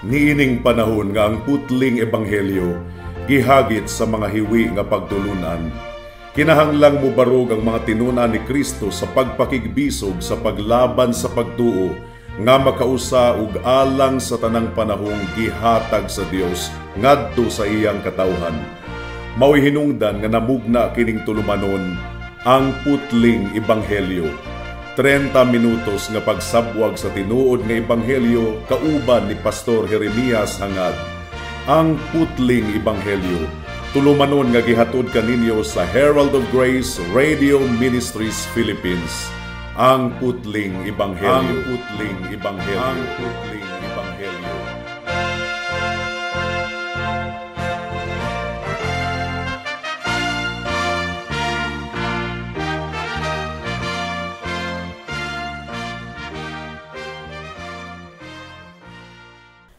Niining panahon nga ang putling ebanghelyo gihagit sa mga hiwi nga pagtulunan, kinahanglang mobarog ang mga tinun-an ni Kristo sa pagpakigbisog sa paglaban sa pagtuo nga makausa ug alang sa tanang panahong gihatag sa Dios ngadto sa iyang katawhan. Mao'y hinungdan nga namugna kining tulumanon, ang putling ebanghelyo. 30 minutos nga pagsabwag sa tinuod nga ebanghelyo kauban ni Pastor Jeremias Hangad. Ang putling ebanghelyo, tulumanon nga gihatod kaninyo sa Herald of Grace Radio Ministries Philippines. Ang putling ebanghelyo. Ang putling ebanghelyo. Ang putling ebanghelyo.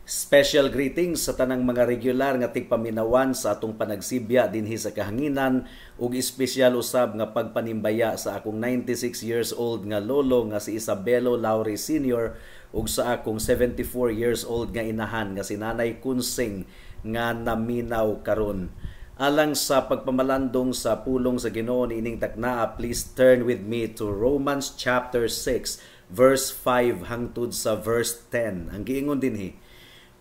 Special greetings sa tanang mga regular nga tigpaminawan sa atong panagsibya dinhi sa kahanginan ug espesyal usab nga pagpanimbaya sa akong 96 years old nga lolo nga si Isabelo Laure Sr. ug sa akong 74 years old nga inahan nga si Nanay Kunsing nga naminaw karon. Alang sa pagpamalandong sa pulong sa Ginoo niining taknaa, please turn with me to Romans chapter 6 verse 5 hangtod sa verse 10. Ang giingon dinhi,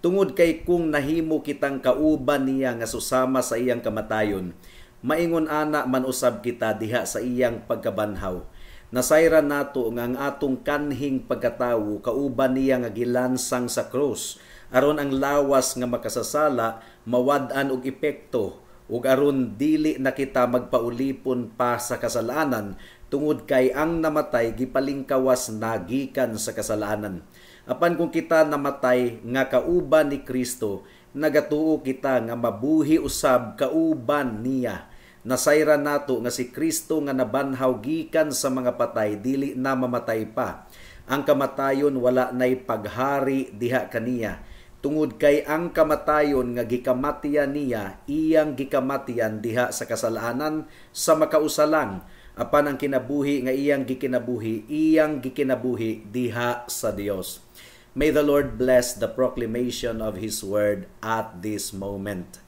tungod kay kung nahimo kitang kauban niya nga susama sa iyang kamatayon, maingon ana man usab kita diha sa iyang pagkabanhaw. Nasayran nato nga ang atong kanhing pagkatawo kauban niya nga gilansang sa krus, aron ang lawas nga makasasala mawad-an og epekto, ug aron dili na kita magpaulipon pa sa kasalanan, tungod kay ang namatay gipalingkawas na gikan sa kasalanan. Apan kung kita namatay nga kauban ni Kristo, nagatuo kita nga mabuhi usab kauban niya. Nasayran nato nga si Kristo nga nabanhaw gikan sa mga patay, dili na mamatay pa. Ang kamatayon wala nay paghari diha kaniya. Tungod kay ang kamatayon nga gikamatian niya, iyang gikamatian diha sa kasalanan sa makausalang. Apan ang kinabuhi nga iyang gikinabuhi, iyang gikinabuhi diha sa Dios. May the Lord bless the proclamation of His Word at this moment.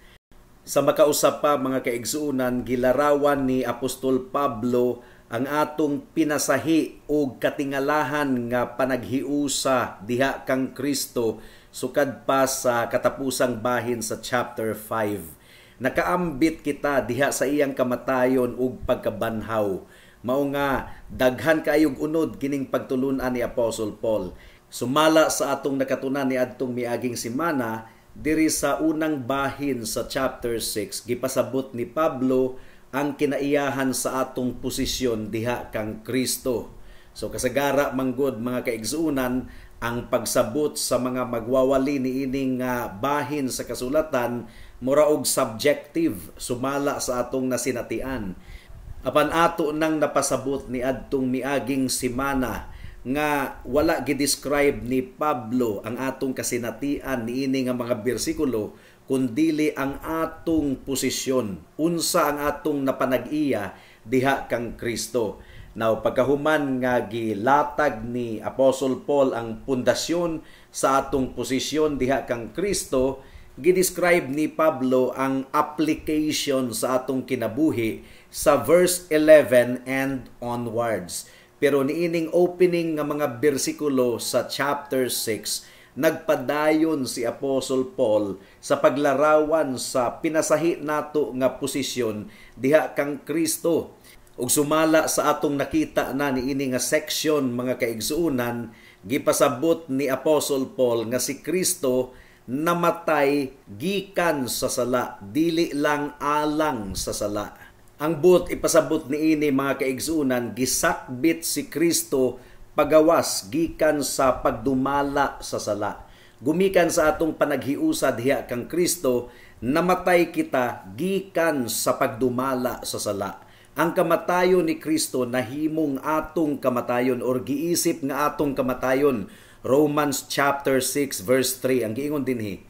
Sa makausap pa mga kaigsuonan, gilarawan ni Apostol Pablo ang atong pinasahi og katingalahan nga panaghiusa diha kang Kristo sukad pa sa katapusang bahin sa chapter 5. Nakaambit kita diha sa iyang kamatayon ug pagkabanhaw. Mao nga daghan kaayog unod kining pagtulun-an ni Apostle Paul. Sumala sa atong nakatunan ni adtong miaging semana, diri sa unang bahin sa chapter 6, gipasabot ni Pablo ang kinaiyahan sa atong posisyon diha kang Kristo. So kasagara manggod mga kaigsuonan, ang pagsabot sa mga magwawali niining bahin sa kasulatan mura og subjective sumala sa atong nasinatian. Apan ato nang napasabot ni adtong miaging semana nga wala gi-describe ni Pablo ang atong kasinatian niini nga mga bersikulo, kundili ang atong posisyon, unsa ang atong napanag-iya diha kang Kristo. Now, pagkahuman nga gilatag ni Apostle Paul ang pundasyon sa atong posisyon diha kang Kristo, gi-describe ni Pablo ang application sa atong kinabuhi sa verse 11 and onwards. Pero niining opening nga mga bersikulo sa chapter 6, nagpadayon si Apostle Paul sa paglarawan sa pinasahi nato nga posisyon diha kang Kristo. Ug sumala sa atong nakita na niini nga section mga kaigsuonan, gipasabot ni Apostle Paul nga si Kristo namatay gikan sa sala, dili lang alang sa sala. Ang buot ipasabot niini mga kaigsuonan, gisakbit si Kristo pagawas gikan sa pagdumala sa sala. Gumikan sa atong panaghiusa diha kang Kristo, namatay kita gikan sa pagdumala sa sala. Ang kamatayon ni Kristo nahimong atong kamatayon or giisip nga atong kamatayon. Romans chapter 6 verse 3 ang giingon dinhi.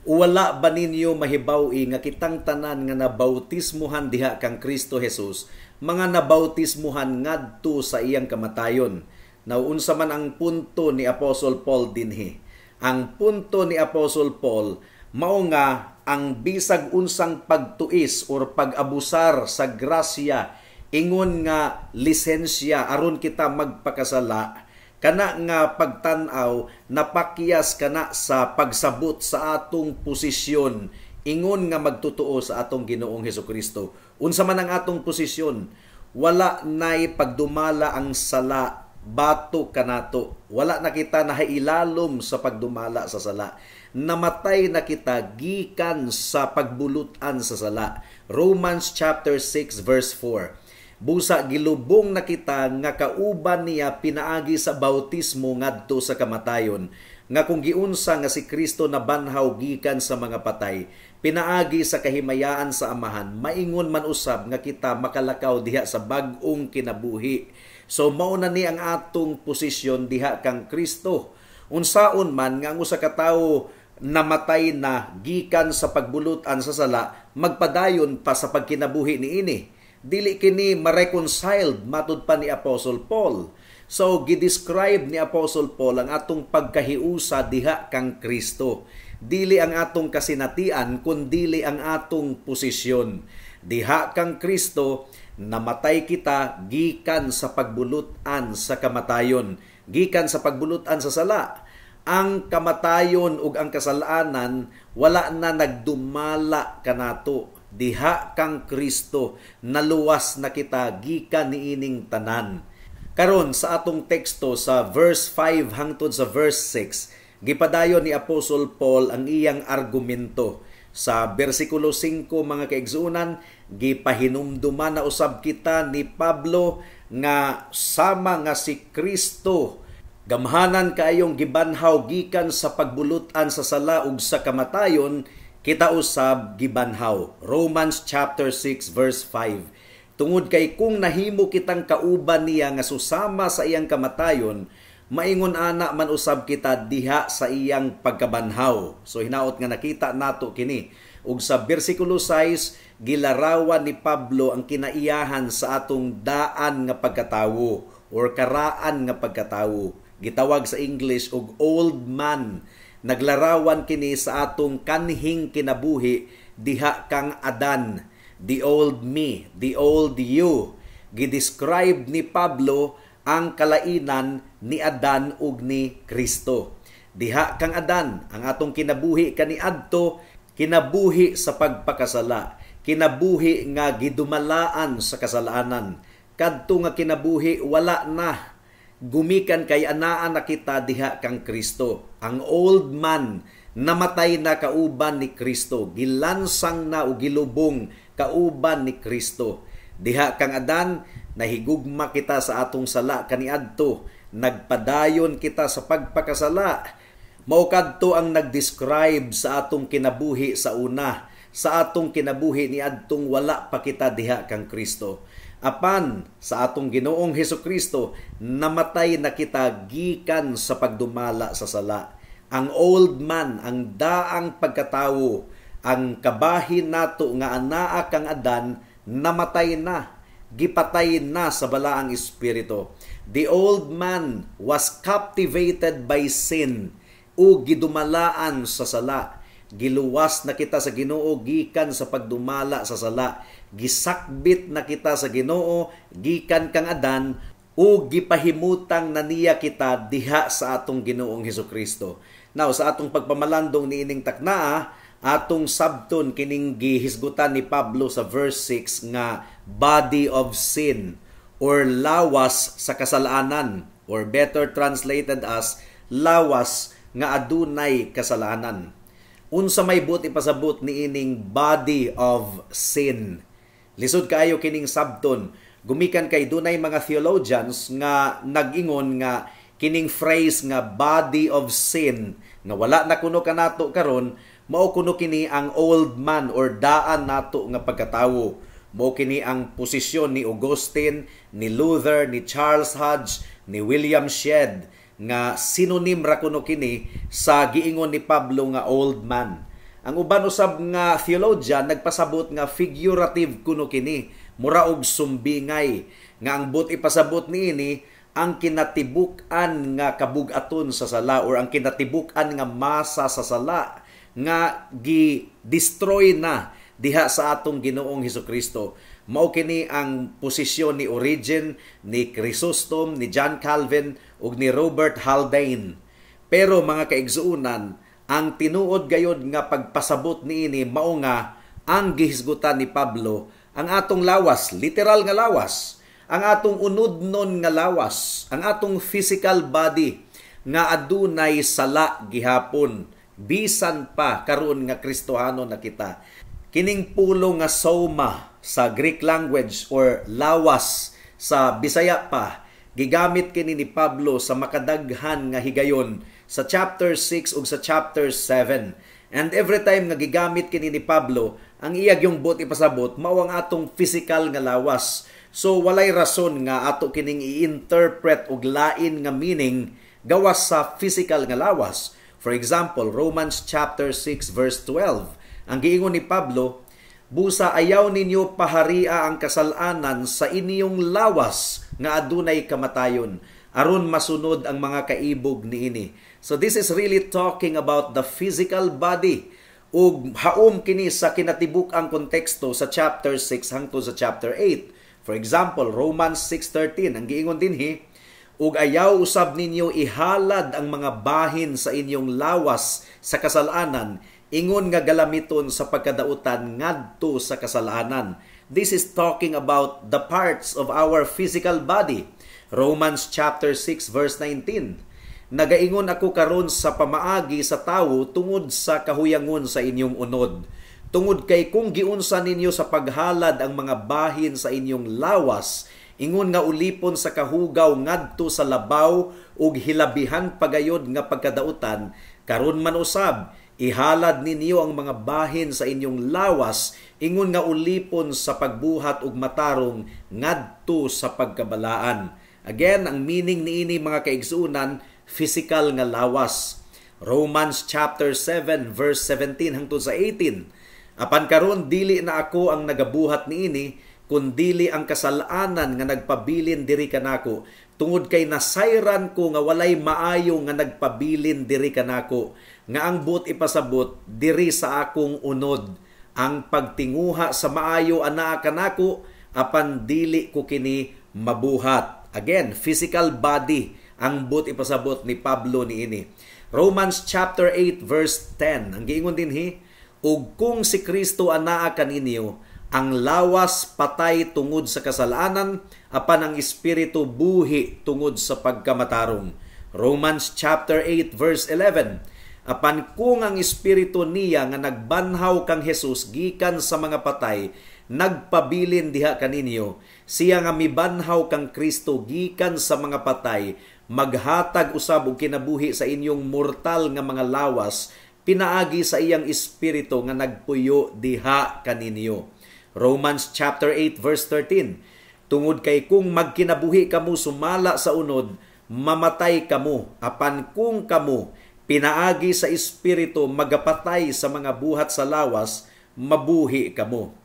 Wala ba ninyo mahibaw-i nga kitang tanan nga nabautismuhan diha kang Kristo Jesus, mga nabautismuhan ngadto sa iyang kamatayon? Now, unsa man ang punto ni Apostle Paul dinhi? Ang punto ni Apostle Paul mao nga ang bisag unsang pagtuis or pag-abusar sa grasya ingon nga lisensya aron kita magpakasala, kana nga pagtan-aw napakyas kana sa pagsabot sa atong posisyon ingon nga magtotoo sa atong Ginoong Hesukristo. Unsa man ang atong posisyon, wala nay pagdumala ang sala batok kanato. Wala na kita nahailalom sa pagdumala sa sala. Namatay na kita gikan sa pagbulutan sa sala. Romans chapter 6 verse 4. Busa gilubong na kita nga kauban niya pinaagi sa bautismo ngadto sa kamatayon, nga kung giunsa nga si Kristo nabanhaw gikan sa mga patay pinaagi sa kahimayaan sa Amahan, maingon man usab nga kita makalakaw diha sa bag-ong kinabuhi. So mao na ni ang atong posisyon diha kang Kristo. Unsaon man nga ang usa ka tawo namatay na gikan sa pagbulutan sa sala, magpadayon pa sa pagkinabuhi niini? Dili kini ma-reconciled matud pa ni Apostle Paul. So gi-describe ni Apostle Paul ang atong pagkahiusa diha kang Kristo. Dili ang atong kasinatian kun dili ang atong posisyon. Diha kang Kristo, namatay kita gikan sa pagbulutan sa kamatayon, gikan sa pagbulutan sa sala. Ang kamatayon ug ang kasalanan wala na nagdumala kanato. Diha kang Kristo, naluwas na kita gikan niining tanan. Karon sa atong teksto sa verse 5 hangtod sa verse 6, gipadayon ni Apostle Paul ang iyang argumento. Sa bersikulo 5, mga kaigsuonan, gipahinumduman na usab kita ni Pablo nga sama nga si Kristo gamhanan kaayong gibanhaw gikan sa pagbulutan sa sala ug sa kamatayon, kita usab gibanhaw. Romans chapter 6 verse 5. Tungod kay kung nahimo kitang kauban niya nga susama sa iyang kamatayon, maingon ana man usab kita diha sa iyang pagkabanhaw. So hinaot nga nakita nato kini. Ug sa bersikulo 6, gilarawan ni Pablo ang kinaiyahan sa atong daan nga pagkatawo or karaan nga pagkatawo. Gitawag sa English og old man. Naglarawan kini sa atong kanhing kinabuhi diha kang Adan, the old me, the old you. Gidescribe ni Pablo ang kalainan ni Adan ug ni Kristo. Diha kang Adan, ang atong kinabuhi kaniadto, kinabuhi sa pagpakasala, kinabuhi nga gidumalaan sa kasalanan. Kadto nga kinabuhi wala na, gumikan kay anaa na kita diha kang Kristo. Ang old man namatay na kauban ni Kristo, gilansang na o gilubong kauban ni Kristo. Diha kang Adan, nahigugma kita sa atong sala kaniadto, nagpadayon kita sa pagpakasala. Mao kadto ang nag-describe sa atong kinabuhi sa una, sa atong kinabuhi ni adtong wala pa kita diha kang Kristo. Apan sa atong Ginoong Hesukristo, namatay na kita gikan sa pagdumala sa sala. Ang old man, ang daang pagkatawo, ang kabahin nato nga anaa kang Adan, namatay na, gipatay na sa balaang espiritu. The old man was captivated by sin o gidumalaan sa sala. Giluwas na kita sa Ginoo gikan sa pagdumala sa sala. Gisakbit na kita sa Ginoo gikan kang Adan o gipahimutang na niya kita diha sa atong Ginoong Hesukristo. Now, sa atong pagpamalandong niining taknaa, atong sabton kining gihisgutan ni Pablo sa verse 6 nga body of sin or lawas sa kasalanan, or better translated as lawas nga adunay kasalanan. Unsa may buot ipasabot niining body of sin? Lisod kaayo kining sabton gumikan kay dunay mga theologians nga nag-ingon nga kining phrase nga body of sin nga wala na kuno kanato karon, mao kuno kini ang old man or daan nato nga pagkatawo. Mao kini ang posisyon ni Augustine, ni Luther, ni Charles Hodge, ni William Shedd, nga synonym ra kuno kini sa giingon ni Pablo nga old man. Ang uban usab nga theologian nagpasabot nga figurative kuno kini, mura og sumbingay, nga ang buot ipasabot niini ang kinatibuk-an nga kabug-aton sa sala or ang kinatibuk-an nga masa sa sala nga gi-destroy na diha sa atong Ginoong Hesukristo. Mao kini ang posisyon ni Origen, ni Chrysostom, ni John Calvin ug ni Robert Haldane. Pero mga kaigsuonan, ang tinuod gayod nga pagpasabot niini mao nga ang gihisgutan ni Pablo ang atong lawas, literal nga lawas, ang atong unudnon nga lawas, ang atong physical body nga adunay sala gihapon bisan pa karon nga Kristohano na kita. Kining pulong nga soma sa Greek language or lawas sa Bisaya pa, gigamit kini ni Pablo sa makadaghan nga higayon sa chapter 6 ug sa chapter 7. And every time nga gigamit kini ni Pablo, ang iya gyung buot ipasabot mao ang atong physical nga lawas. So walay rason nga ato kining i-interpret og lain nga meaning gawas sa physical nga lawas. For example, Romans chapter 6 verse 12. Ang giingon ni Pablo, "Busa ayaw ninyo paharia ang kasalanan sa inyong lawas nga adunay kamatayon, aron masunod ang mga kaibog niini." So this is really talking about the physical body ug haom kini sa kinatibuk-ang konteksto sa chapter 6 hangtod sa chapter 8. For example, Romans 6:13, ang giingon dinhi, "Ug ayaw usab ninyo ihalad ang mga bahin sa inyong lawas sa kasalanan ingon nga galamiton sa pagkadautan ngadto sa kasalanan." This is talking about the parts of our physical body. Romans chapter 6 verse 19. "Nagaingon ako karon sa pamaagi sa tawo tungod sa kahuyangon sa inyong unod. Tungod kay kung giunsa ninyo sa paghalad ang mga bahin sa inyong lawas, ingon nga ulipon sa kahugaw ngadto sa labaw ug hilabihan pagayod nga pagkadautan, karon man usab ihalad ninyo ang mga bahin sa inyong lawas ingon nga ulipon sa pagbuhat og matarong ngadto sa pagkabalaan." Again, ang meaning niini, mga kaigsuonan, physical nga lawas. Romans chapter 7 verse 17 hangtod sa 18. "Apan karon dili na ako ang nagabuhat niini, kundili ang kasalanan nga nagpabilin diri kanako, tungod kay nasayran ko nga walay maayo nga nagpabilin diri kanako," nga ang buot ipasabot, diri sa akong unod. "Ang pagtinguha sa maayo anaa kanako, apan dili ko kini mabuhat." Again, physical body ang buot ipasabot ni Pablo niini. Romans chapter 8 verse 10. Ang giingon dinhi, "Ug kung si Kristo anaa kaninyo, ang lawas patay tungod sa kasalanan, apan ang espiritu buhi tungod sa pagkamatarong." Romans chapter 8 verse 11. "Apan kung ang espiritu niya nga nagbanhaw kang Jesus gikan sa mga patay nagpabilin diha kaninyo, siya nga mibanhaw kang Kristo gikan sa mga patay maghatag usab og kinabuhi sa inyong mortal nga mga lawas pinaagi sa iyang espiritu nga nagpuyo diha kaninyo." Romans chapter 8 verse 13. "Tungod kay kung magkinabuhi kamo sumala sa unod, mamatay kamo, apan kung kamo pinaagi sa espiritu magapatay sa mga buhat sa lawas, mabuhi kamo."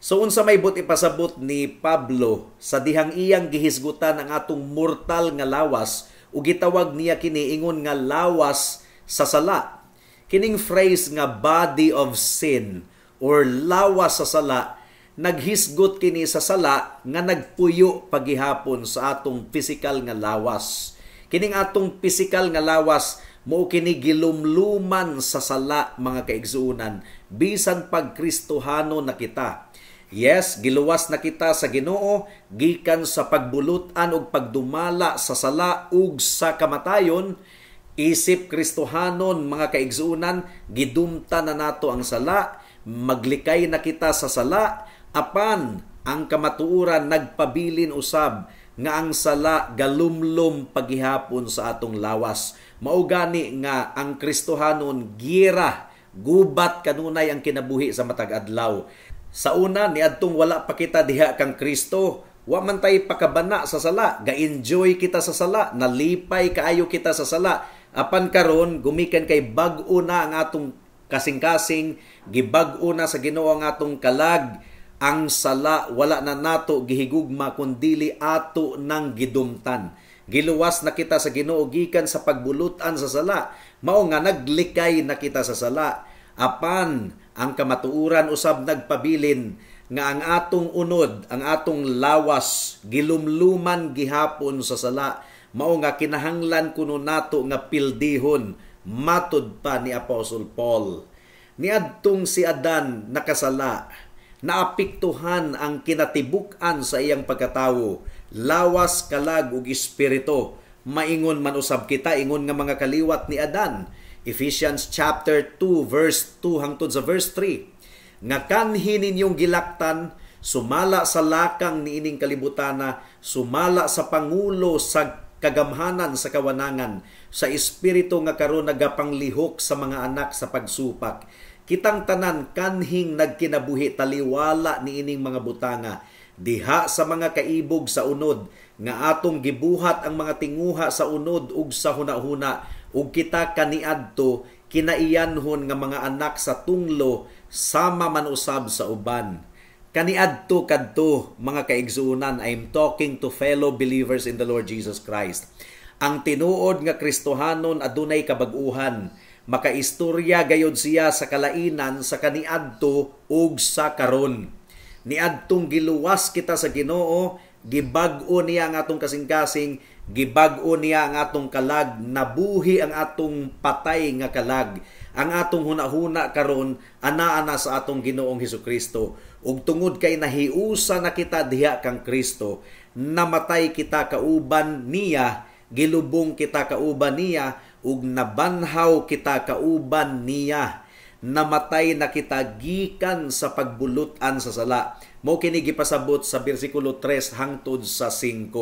So unsa may buot ipasabot ni Pablo sa dihang iyang gihisgutan ang atong mortal nga lawas ug gitawag niya kini ingon nga lawas sa sala? Kining phrase nga body of sin or lawas sa sala, naghisgot kini sa sala nga nagpuyo pagihapon sa atong physical nga lawas. Kining atong physical nga lawas, mao kini gilumluman sa sala, mga kaigsuonan, bisan pag Kristohano na kita. Yes, giluwas na kita sa Ginoo gikan sa pagbulutan ug pagdumala sa sala ug sa kamatayon. Isip Kristohanon, mga kaigsuonan, gidumta na nato ang sala, maglikay na kita sa sala, apan ang kamatuoran, nagpabilin usab nga ang sala galumlum pagihapon sa atong lawas. Mao gani nga ang Kristohanon gira, gubat kanunay ang kinabuhi sa matag adlaw. Sa una, niadtong wala pa kita diha kang Kristo, wa man tay pakabana sa sala, ga-enjoy kita sa sala, nalipay kaayo kita sa sala. Apan karon, gumikan kay bag-o na ang atong kasing-kasing, gibag-o na sa Ginoo ang atong kalag, ang sala wala na nato gihigugma kundili ato nang gidumtan. Giluwas na kita sa Ginoo gikan sa pagbulutan sa sala. Mao nga naglikay na kita sa sala. Apan ang kamatuoran usab nagpabilin nga ang atong unod, ang atong lawas, gilumluman gihapon sa sala. Mao nga kinahanglan kuno nato nga pildihon, matud pa ni Apostle Paul. Niadtong si Adan nakasala, naapektuhan ang kinatibuk-an sa iyang pagkatawo, lawas, kalag ug espiritu. Maingon man usab kita ingon nga mga kaliwat ni Adan. Ephesians chapter 2 verse 2 hangtod sa verse 3. Nga kanhi ninyong gilaktan sumala sa lakang niining kalibutana, sumala sa pangulo sa kagamhanan sa kawanangan, sa espiritu nga karon nagapanglihok sa mga anak sa pagsupak. Kitang tanan kanhing nagkinabuhi taliwala niining mga butanga, diha sa mga kaibog sa unod, nga atong gibuhat ang mga tinguha sa unod ug sa hunahuna, ug kita kaniadto kinaiyanhon nga mga anak sa tunglo sama man usab sa uban. Kaniadto kadto, mga kaigsuonan, I'm talking to fellow believers in the Lord Jesus Christ. Ang tinuod nga Kristohanon adunay kabag-uhan. Makaistorya gayod siya sa kalainan sa kaniadto ug sa karon. Niadtong giluwas kita sa Ginoo, gibag-o niya ang atong kasing-kasing, gibag-o niya ang atong kalag, nabuhi ang atong patay nga kalag. Ang atong hunahuna karon anaa na sa atong Ginoong Hesukristo. Ug tungod kay nahiusa na kita diha kang Kristo, namatay kita kauban niya, gilubong kita kauban niya, ug nabanhaw kita kauban niya. Namatay na kita gikan sa pagbulutan sa sala. Mao kini gipasabot sa bersikulo 3 hangtod sa 5.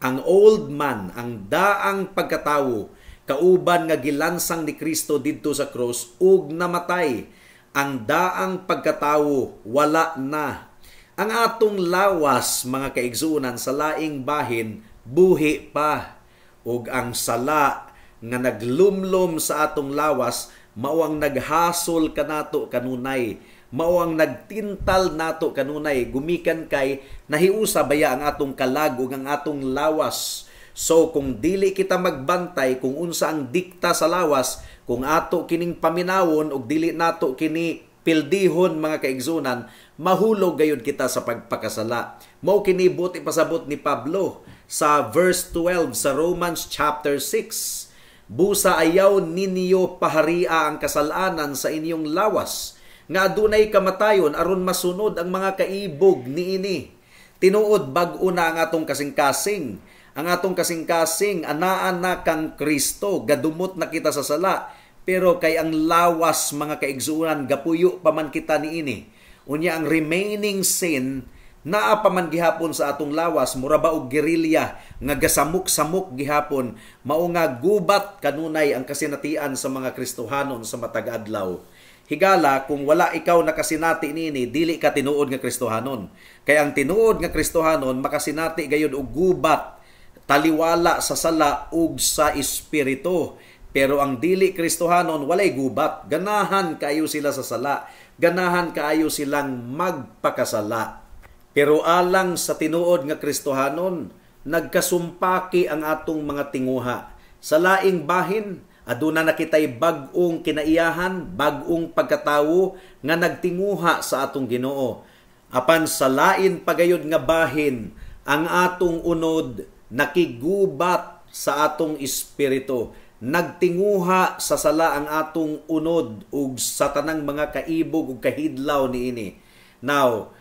Ang old man, ang daang pagkatawo, kauban nga gilansang ni Kristo didto sa cross ug namatay. Ang daang pagkatawo wala na. Ang atong lawas, mga kaigsuonan, sa laing bahin buhi pa, ug ang sala nga naglumlom sa atong lawas mao ang naghasol kanato kanunay, mao ang nagtintal nato kanunay, gumikan kay nahiusa baya ang atong kalag ug ang atong lawas. So kung dili kita magbantay kung unsa ang dikta sa lawas, kung ato kining paminawon ug dili nato kini pildihon, mga kaigsunan, mahulog gayud kita sa pagpakasala. Mao kini buot ipasabot ni Pablo sa verse 12 sa Romans chapter 6. Busa ayaw ninyo paharia ang kasalanan sa inyong lawas, nga adunay kamatayon, aron masunod ang mga kaibog niini. Tinuod, bag-o na ang atong kasing-kasing. Ang atong kasing-kasing anaa na kang Kristo, gadumot na kita sa sala. Pero kay ang lawas, mga kaigsuonan, gapuyo pa man kita niini. Unya ang remaining sin naa pa man gihapon sa atong lawas, mura ba og gerilya nga gasamok-samok gihapon. Mao nga gubat kanunay ang kasinatian sa mga Kristohanon sa matag adlaw. Higala, kung wala ikaw nakasinati niini, dili ka tinuod nga Kristohanon. Kay ang tinuod nga Kristohanon makasinati gayud og gubat taliwala sa sala ug sa espiritu. Pero ang dili Kristohanon walay gubat, ganahan kaayo sila sa sala, ganahan kaayo silang magpakasala. Pero alang sa tinuod nga Kristohanon, nagkasumpaki ang atong mga tinguha. Sa laing bahin, aduna na kitay bag-ong kinaiyahan, bag-ong pagkatawo nga nagtinguha sa atong Ginoo. Apan sa lain pagayod nga bahin, ang atong unod nakigubat sa atong espiritu. Nagtinguha sa sala ang atong unod ug sa tanang mga kaibog ug kahidlaw niini. Now,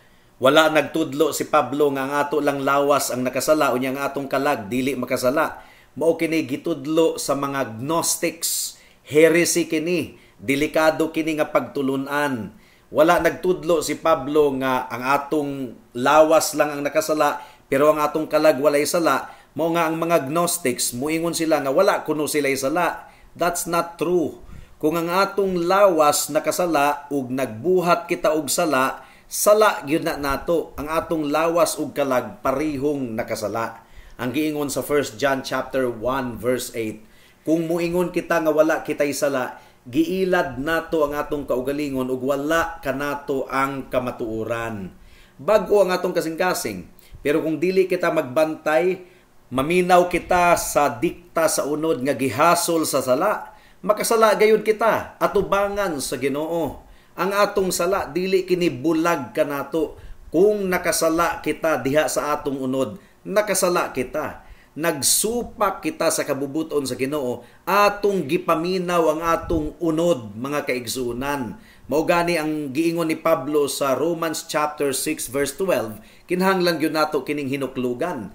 wala nagtudlo si Pablo nga ang ato lang lawas ang nakasala unya ang atong kalag dili makasala. Mao kini gitudlo sa mga Gnostics. Heresy kini, delikado kini nga pagtulun-an. Wala nagtudlo si Pablo nga ang atong lawas lang ang nakasala pero ang atong kalag walay sala. Mao nga ang mga Gnostics muingon sila nga wala kuno sila sala. That's not true. Kung ang atong lawas nakasala ug nagbuhat kita og sala, sala gyud na nato. Ang atong lawas ug kalag parihong nakasala. Ang giingon sa 1 John chapter 1 verse 8, kung muingon kita nga wala kitay sala, giilad nato ang atong kaugalingon ug wala kanato ang kamatuoran. Bag-o ang atong kasing-kasing, pero kung dili kita magbantay, Maminaw kita sa dikta sa unod nga gihasol sa sala, makasala gayud kita atubangan sa Ginoo. Ang atong sala dili kini bulag kanato. Kung nakasala kita diha sa atong unod, nakasala kita. Nagsupak kita sa kabubuton sa Ginoo, atong gipaminaw ang atong unod, mga kaigsuonan. Mao gani ang giingon ni Pablo sa Romans chapter 6 verse 12, kinahanglan gyud nato kining hinuklugan.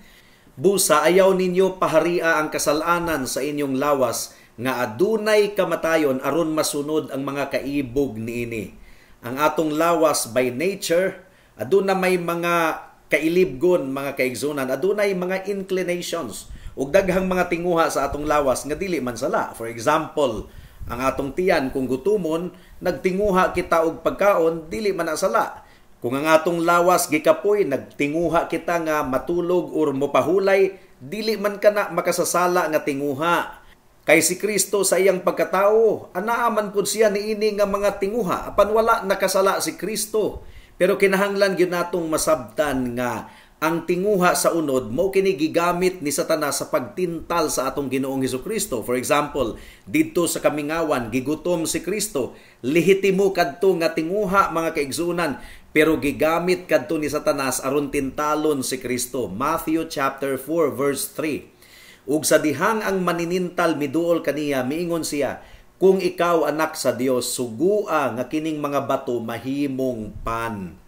Busa ayaw ninyo paharia ang kasalanan sa inyong lawas nga adunay kamatayon aron masunod ang mga kaibog niini. Ang atong lawas by nature aduna may mga kailibgon, mga kaigsunan, adunay mga inclinations ug daghang mga tinguha sa atong lawas nga dili man sala. For example, ang atong tiyan kung gutumon, nagtinguha kita og pagkaon, dili man na sala. Kung ang atong lawas gikapoy, nagtinguha kita nga matulog or mopahulay, dili man kana makasasala nga tinguha. Kay si Kristo sa iyang pagkatao, anaa man pud siya niini nga mga tinguha, apan wala nakasala si Kristo. Pero kinahanglan gyud natong masabtan nga ang tinguha sa unod mao kini gigamit ni Satanas sa pagtintal sa atong Ginoong Hesukristo. For example, didto sa kamingawan gigutom si Kristo, lehitimo kadto nga tinguha, mga kaigsuonan, pero gigamit kadto ni Satanas aron tintalon si Kristo. Matthew chapter 4 verse 3. Ug sa dihang ang maninintal miduol kaniya, miingon siya, "Kung ikaw anak sa Dios, sugua nga kining mga bato mahimong pan."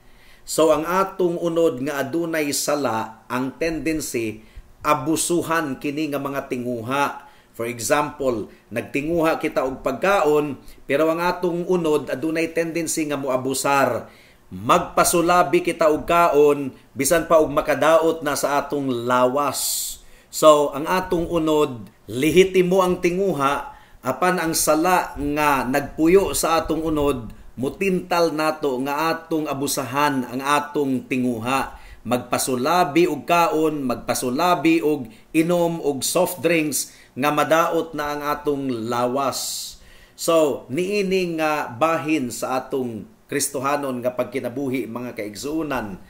So ang atong unod nga adunay sala, ang tendency abusuhan kini nga mga tinguha. For example, nagtinguha kita og pagkaon, pero ang atong unod adunay tendency nga moabusar. Magpasulabi kita og kaon bisan pa og makadaot na sa atong lawas. So ang atong unod lehitimo ang tinguha, apan ang sala nga nagpuyo sa atong unod mutintal nato nga atong abusahan ang atong tinguha. Magpasulabi og kaon, magpasulabi og inom og soft drinks nga madaot na ang atong lawas. So niini nga bahin sa atong Kristohanon nga pagkinabuhi, mga kaigsuonan,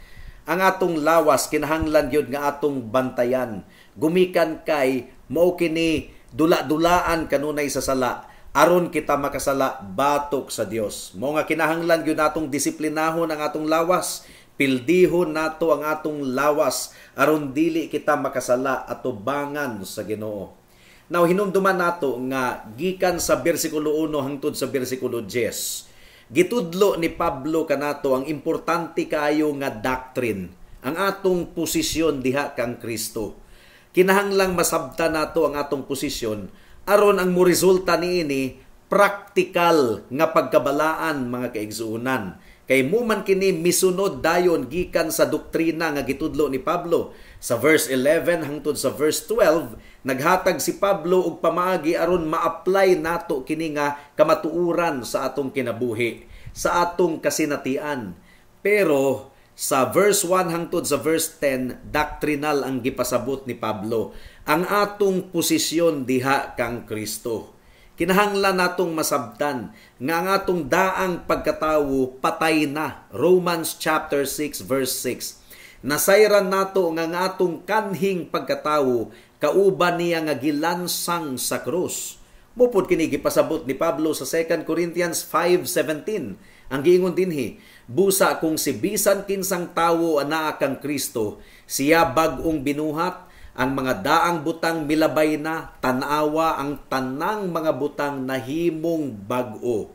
ang atong lawas kinahanglan gyud nga atong bantayan. Gumikan kay mao kini dula-dulaan kanunay sa sala aron kita makasala batok sa Dios. Mao nga kinahanglan gyud natong disiplinahon ang atong lawas, pildihon nato ang atong lawas aron dili kita makasala atubangan sa Ginoo. Now hinumduman nato nga gikan sa bersikulo 1 hangtod sa bersikulo 10, gitudlo ni Pablo kanato ang importante kaayo nga doctrine, ang atong posisyon diha kang Kristo. Kinahanglang masabta nato ang atong posisyon aron ang moresulta niini praktikal nga pagkabalaan, mga kaigsuonan. Kay mo man kini misunod dayon gikan sa doktrina nga gitudlo ni Pablo. Sa verse 11 hangtod sa verse 12, naghatag si Pablo og pamaagi aron ma-apply nato kini nga kamatuoran sa atong kinabuhi, sa atong kasinatian. Pero sa verse 1 hangtod sa verse 10, doctrinal ang gipasabot ni Pablo, ang atong posisyon diha kang Kristo. Kinahanglan natong masabtan nga ang atong daang pagkatawo patay na. Romans chapter 6 verse 6. Nasayran nato nga ang atong kanhing pagkatawo kauban niya nga gilansang sa krus. Mupod kini gipasabot ni Pablo sa 2 Corinthians 5:17. Ang giingon dinhi, busa kung si bisan kinsang tawo anaa kang Kristo, siya bag-ong binuhat, ang mga daang butang milabay na, tan-awa ang tanang mga butang nahimong bag-o.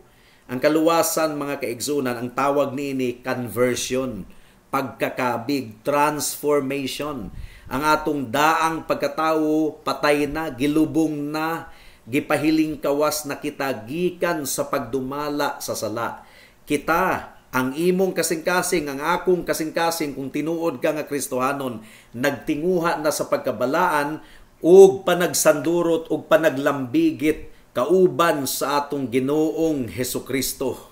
Ang kaluwasan, mga kaigsunan, ang tawag niini conversion, pagkakabig, transformation. Ang atong daang pagkatawo patay na, gilubong na, gipahiling kawas na kita gikan sa pagdumala sa sala. Kita, ang imong kasing-kasing, ang akong kasing-kasing, kung tinuod ka nga Kristohanon, nagtinguha na sa pagkabalaan ug panagsandurot ug panaglambigit kauban sa atong Ginoong Hesukristo.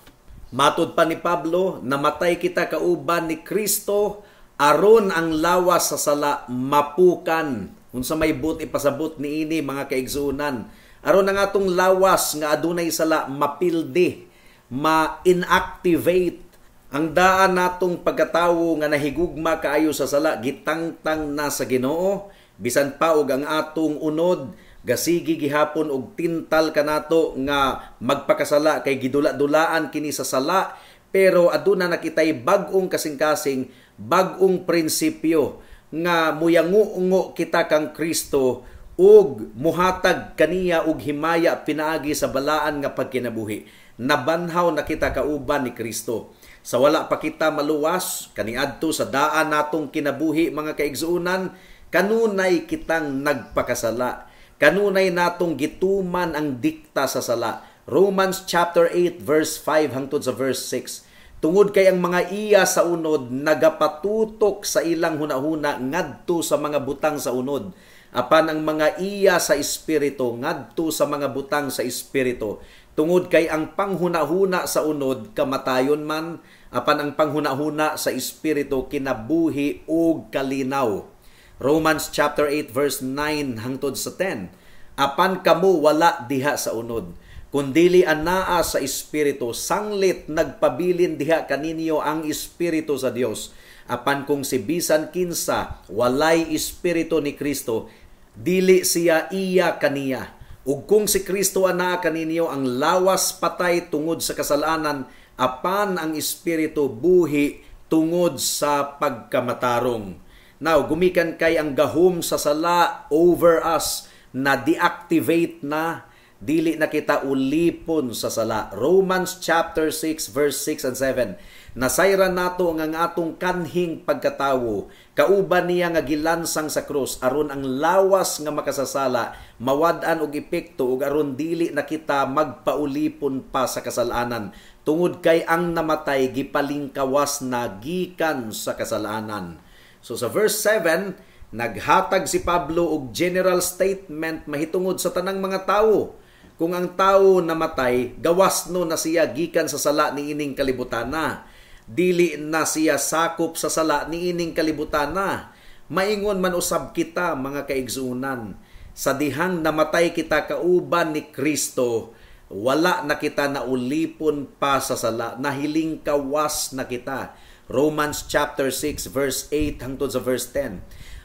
Matod pa ni Pablo, namatay kita kauban ni Kristo aron ang lawas sa sala mapukan. Unsa may but ipasabot niini, mga kaigsuonan? Aron ang atong lawas nga adunay sala mapildi, ma-inactivate. Ang daan natong pagkatawo nga nahigugma kaayo sa sala gitangtang na sa Ginoo. Bisan pa og ang atong unod gasigi gihapon og tintal kanato nga magpakasala kay gidula-dulaan kini sa sala, pero aduna na kitay bag-ong kasing-kasing, bag-ong prinsipyo nga muyango-ungo kita kang Kristo ug muhatag kaniya og himaya pinaagi sa balaan nga pagkinabuhi. Nabanhaw na kita kauban ni Kristo. Sa wala pa kita maluwas kaniadto sa daan natong kinabuhi, mga kaigsuonan, kanunay kitang nagpakasala. Kanunay natong gituman ang dikta sa sala. Romans chapter 8 verse 5 hangtod sa verse 6. Tungod kay ang mga iya sa unod nagapatutok sa ilang hunahuna ngadto sa mga butang sa unod, apan ang mga iya sa espiritu ngadto sa mga butang sa espiritu. Tungod kay ang panghunahuna sa unod kamatayon man, apan ang panghunahuna sa espiritu kinabuhi ug kalinaw. Romans chapter 8 verse 9 hangtod sa 10. Apan kamo wala diha sa unod, kundili anaa sa espiritu, sanglit nagpabilin diha kaninyo ang espiritu sa Dios. Apan kung si bisan kinsa walay espiritu ni Kristo, dili siya iya kaniya. Ug kung si Kristo anaa kaninyo, ang lawas patay tungod sa kasalanan, apan ang espiritu buhi tungod sa pagkamatarong. Now, gumikan kay ang gahom sa sala over us na deactivate na, dili na kita ulipon sa sala. Romans chapter 6 verse 6 and 7. Nasayran nato ang atong kanhing pagkatawo, kauban niya nga gilansang sa krus, aron ang lawas nga makasasala mawad-an og epekto ug aron dili na kita magpaulipon pa sa kasalanan. Tungod kay ang namatay gipalingkawas na gikan sa kasalanan. So sa verse 7, naghatag si Pablo og general statement mahitungod sa tanang mga tawo. Kung ang tao namatay, gawas no na siya gikan sa sala niining kalibutan na. Dili na siya sakop sa sala niining kalibutan na. Maingon man usab kita, mga kaigsuonan, sa dihang namatay kita kauban ni Kristo, wala na kita naulipon pa sa sala, nahiling kawas na kita. Romans chapter 6 verse 8 hangtod sa verse 10.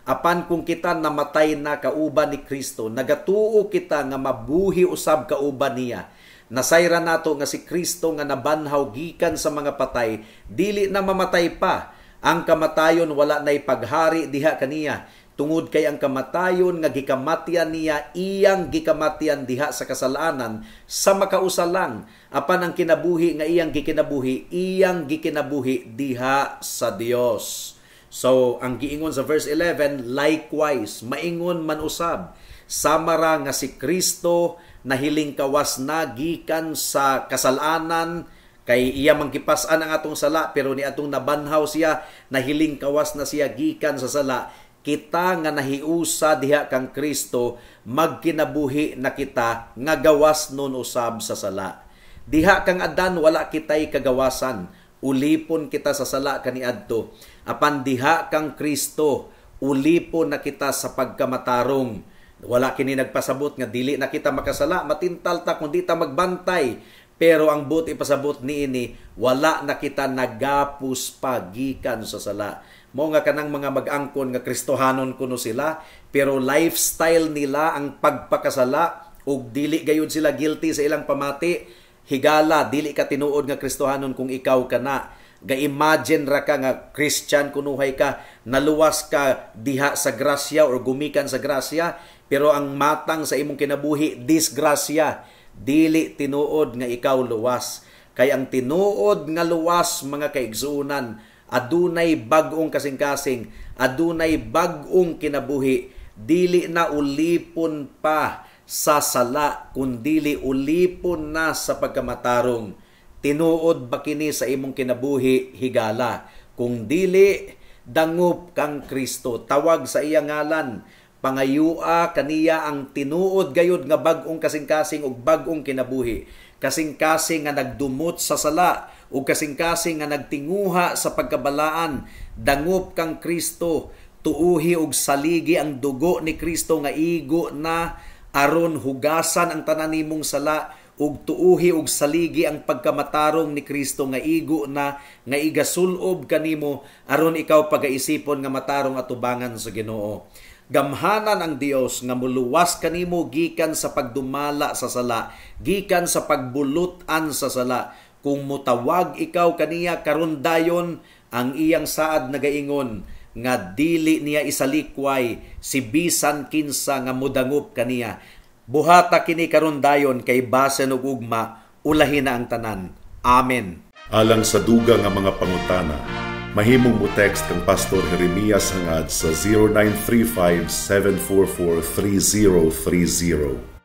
Apan kung kita namatay na kauban ni Kristo, nagatuo kita nga mabuhi usab kauban niya. Nasayran nato nga si Kristo nga nabanhaw gikan sa mga patay, dili na mamatay pa. Ang kamatayon wala na'y paghari diha kaniya. Tungod kay ang kamatayon nga gikamatyan niya, iyang gikamatyan diha sa kasalanan sa makausa lang. Apan ang kinabuhi nga iyang gikinabuhi, iyang gikinabuhi diha sa Dios. So, ang giingon sa verse 11, likewise, maingon man usab, samara nga si Kristo nahiling kawas na gikan sa kasalanan, kay iya man gipas-an ang atong sala, pero ni atong nabanhaw siya, nahiling kawas na siya gikan sa sala. Kita nga nahiusa diha kang Kristo, magkinabuhi na kita nga gawas nun usab sa sala. Diha kang Adan wala kitay kagawasan, ulipon kita sa sala kaniadto. Apan diha kang Kristo, ulipon na kita sa pagkamatarong. Wala kini nagpasabot nga dili na kita makasala, matintal ta kung di ta magbantay. Pero ang buot ipasabot niini, wala na kita nagapos pa gikan sa sala. Mao nga kanang mga mag-angkon nga Kristohanon kuno sila, pero lifestyle nila ang pagpakasala ug dili gayud sila guilty sa ilang pamati. Higala, dili ka tinuod nga Kristohanon kung ikaw kana. Ga-imagine ra ka nga Christian kunuhay ka, naluwas ka diha sa grasya or gumikan sa grasya, pero ang matang sa imong kinabuhi disgrasya. Dili tinuod nga ikaw luwas. Kay ang tinuod nga luwas, mga kaigsuonan, adunay bag-ong kasing-kasing, adunay bag-ong kinabuhi, dili na ulipon pa sa sala, kundili ulipon na sa pagkamatarong. Tinuod ba kini sa imong kinabuhi, higala? Kung dili, dangup kang Kristo, tawag sa iya ngalan, pangayua kaniya ang tinuod gayud nga bag-ong kasing-kasing ug bag-ong kinabuhi. Kasing-kasing nga nagdumot sa sala ug kasing-kasing nga nagtinguha sa pagkabalaan. Dangup kang Kristo, tuuhi ug saligi ang dugo ni Kristo nga igo na aron hugasan ang tanan nimong sala, ug tuuhi ug saligi ang pagkamatarong ni Kristo nga igo na nga igasulob kanimo aron ikaw pagaisipon nga matarong atubangan sa Ginoo. Gamhanan ang Dios nga muluwas kanimo gikan sa pagdumala sa sala, gikan sa pagbulutan sa sala. Kung mutawag ikaw kaniya karon dayon, ang iyang saad nagaingon nga dili niya isalikway si bisan kinsa nga mudangop kaniya. Buhata kini karon dayon kay basen og ugma, ulahi na ang tanan. Amen. Alang sa dugang nga mga pangutana, mahimong mo text kang Pastor Jeremias Hangad sa 0935 744 3030.